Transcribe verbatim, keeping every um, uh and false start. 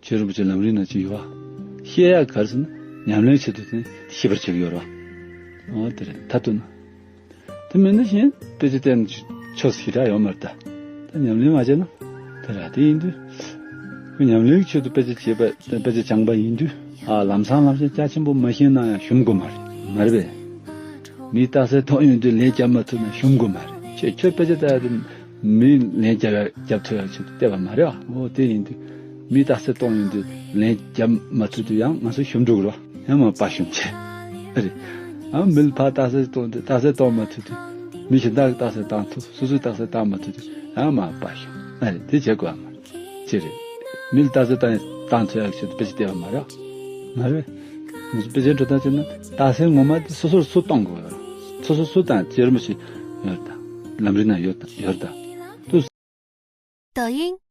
རྗེ་རིན་པོ་ཆེ་ལམ་རིམ་ནང་ཅིག་ཡོད་པ། བཤད་ཡག་ག་རེ་ཟེར་ན་ཉམས་ལེན་ཆེད་དུ་དེ་ཤེས་པར་བྱེད་ཀྱི་ཡོད་རེད་པ། འོ་དེ་རེད། མཐར་གཏུགས་ན། དེ་མིན་ན་གཞན་དཔེ་ཆ་བལྟས་ན་ཆོག་ཟེར་གྱི་ར་ཡོད་མ་རེད་ད། ད་ཉམས་ལེན་མ་བྱས་ན་དེ་ར་དེ་ཡིན་དུས། ཁོ་ཉམས་ལེན་གྱི་ཆེད་དུ་དཔེ་ཆ་བྱས་པ་དཔེ་ཆ་སྦྱངས་པ་ཡིན་དུས། ཨ་ལམ་སང་ལམ་སང་རྒྱ་ཆེན་པོ་མ་ཤེས་ན་ཡང་ཞུམ་དགོས་མ་རེད། མ་རེད་པས། མིས་རྟགས་གསལ་མཐོང་ཡོང་དུས་ལན་རྒྱབ་མ་ཐུབ་ན་ཞུམ་དགོས་མ་རེད། ཁྱོད་ཁྱོད་དཔེ་ཆ་ལྟ་ཡག་དེ་མིས་ལན་རྒྱབ་ཡག་རྒྱབ་ཐུབ་ཡག་ཆེད་དུ་བལྟས་པ་མ་རེད་པ། འོ་དེ་ཡིན་དུས། མིས་རྟགས་གསལ་གཏོང་ཡོང་དུས་ལན་རྒྱབ་མ་ཐུབ་དུས་ཡང་ང་ཚོ་ཞུམ་འགྲོ་གི་རེད་པ། ཡང་མ་དཔའ་ཞུམ་བྱས། ཨ་རེད། ཨ་མིས་ཕར་རྟགས་གསལ་གཏོང་དུས་རྟགས་གསལ་གཏོང་མ་ཐུབ་དུས། མི་གཞན་དག་གིས་རྟགས་གསལ་བཏང་ཐུབ། སོ་སོས་རྟགས་གསལ་བཏང་མ་ཐུབ་དུས་ཡང་མ་དཔའ་ཞུམ། ཨ་རེད། དེ་བྱེད་དགོས་པ་མ་རེད། ཅི་རེད། མིས་རྟགས་གསལ་བཏང་བཏང་ཐུབ་ཡག་ཆེད་དུ་དཔེ་ཆ་བལྟས་པ་མ་རེད་པ། མ་རེད། ང་ཚོ་དཔེ་ཆའི་འགྲོ་སྟངས་བྱས་ན་རྟགས་གསལ་ངོ་མ་དེ་སོ་སོར་སུ་གཏོང་དགོས་ཡོད། སོ་སོར་སུ་བཏང་། རྗེ་རིན་པོ་ཆེ་ཡོད་ད། ལམ་རིམ་ནང་ཡོད་ད། ཡོད་ད། ཏུ། 抖音，